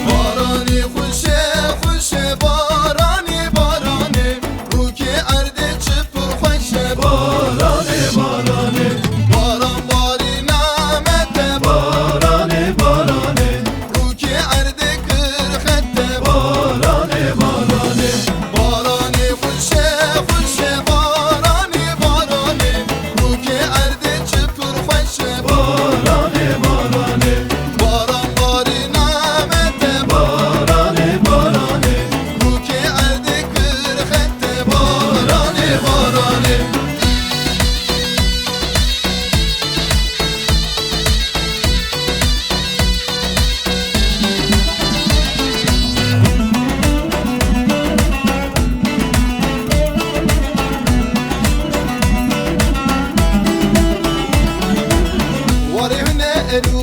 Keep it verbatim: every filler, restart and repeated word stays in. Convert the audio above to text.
Baranê xweşe, xweşe, baranê, baranê, rûkê erdê çi pir xweş e. Baranê, baranê, baran barî name te. Baranê, baranê, rûkê erdê kir xet e. Baranê, baranê, baranê xweşe, xweşe, baranê, baranê, rûkê erdê çi pir xweş e. Baranê, baranê, baran barî name te. Baranê, baranê, rûkê erdê kir xet e. Baranê, baranê. Warê hune elu